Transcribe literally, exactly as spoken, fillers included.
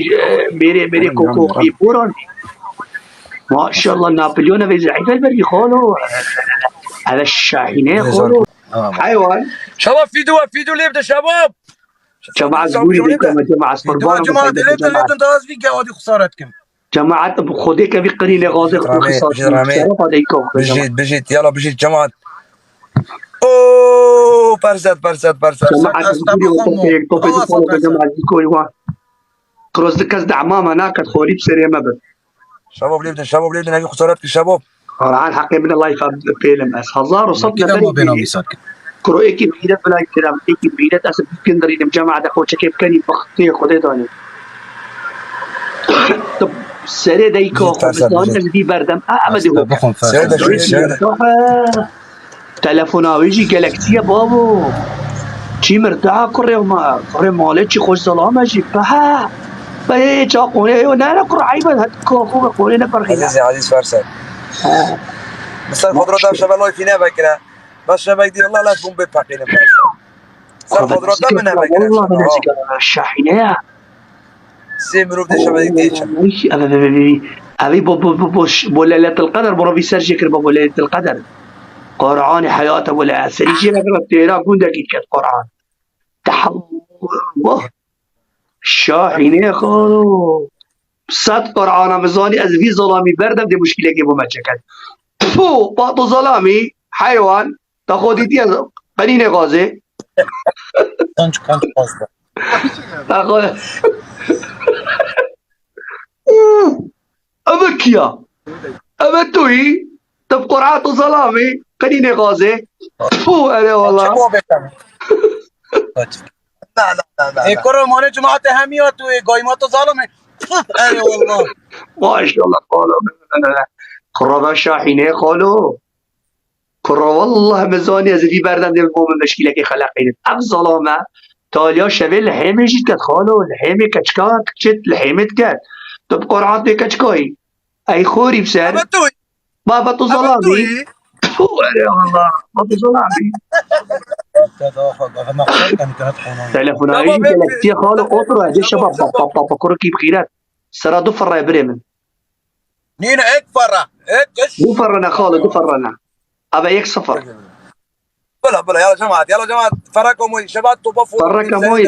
e, mêrê, mêrê Koko Îboran. Maşallah, Napolyon ve zehîf elber bir xalo. Hele Şahîne xalo. Tamam. Heywan. Şebab fîdu ve fîdu lê bide şebab. Cemaat zûrî de kema cemaat Fîdu ve qurban cemaat lê bide lê bide daha az bir gavadî xesaret kim. Cemaat bi Xwedê ke vî qirînê gazê xwe xisar şerefa de îka xwe. Bijît, bijît, yala bijît cemaat. Oo, perset, perset, perset. Cemaat zûrî û topê, topê di xwe cemaat zî koy wan. Troz di kes de emama naket xorî bi serê me bin. Şebab lê bidin, şebab lê bidin, evî xesaret ki şebab. Qur'an heqê min Allah pêlim ez. Hezar û sed nefer bêna mîsal ki. Kuro êkî bîret bilay kiram, êkî bîret ez bikin dirînim cemaat xwe çekê bikenî bixtê Xwedê danî. Tu serê de îka xwe bizan ez dî berdem. A, eme dî ho. Serê de şû, serê de. Telefona wê jî gelek çi ye babo. Çî mirda kurê ma, kurê malê çi xweş zelame jî. Pehe. Be, ça qonê yo, ne, ne, kur eyb e, hadi ko, ko, qonê ne perxîne. Ezîz, ezîz ferse. He. Misal xodro da şeve lay fîne vekire. Bas şevek dî Allah leş bûm bê peqîne ferse. Ser xodro da min ne vekire. Şahîne ya. Sê mirov dê şevek dî çi? Ay, eve, eve, eve, eve. Eve bo, bo, bo, bo, ş-, bo Leyletil Qeder, bo Rabî ser jê kir, bo, bo Leyletil Qeder. Qur'anê heyata bo le, serî jê vekir, têra gundekî ket Qur'an. Te Allah. Şahîne xalo. Sed Qur'ana bizanî ez vî zalamî berdem dê muşkilekê bo me çeket. Pû, pato zalamî, heywan, te xwe dîtiye qenînê gazê. Qanç, qanç pasta. Te xwe. Eve kiya? Eve tu yî? Tu bi Qur'an tu zelamî. Qenînê gazê. Tfu, erê wala. Çi muhabbet e? Kaç. Na, na, na, na, Ê na. Kuro, mane cemaate hemiya tu, ê gayma tu zalim e. Erê wala. Maşallah, xalo. Kurada Şahînê xalo. Kuro, wallah, min zanî ez ê vî berdan dê bo min meşkîlekê xeleqînin. Ev zalame, taliya şevê li hêmê jî diket, xalo, li hêmê keçika, çit li hêmê diket. Tu bi Qur'an tê keçikayî. Ey xorî bi ser. Ama tu Baba tu Ama tu zalamî. Tfu, erê wala. Baba tu zalamî. Te daha xwe, gaza me qisey ken, te hat xwe. Telefonayî Tamam, gelek hep- tiye xalo, otur, hadi şebap, bak, bak, bak, bak, kurukî bi xîret. Sera du ferre birê min. Nîne, ek ferre, ek iş. Du ferre ne xalo, du ferre ne. Ava yek sıfır. Bela, bela, yala cemaat, yala cemaat. Ferre kamoyî, şebat topa fûr. Ferre kamoyî,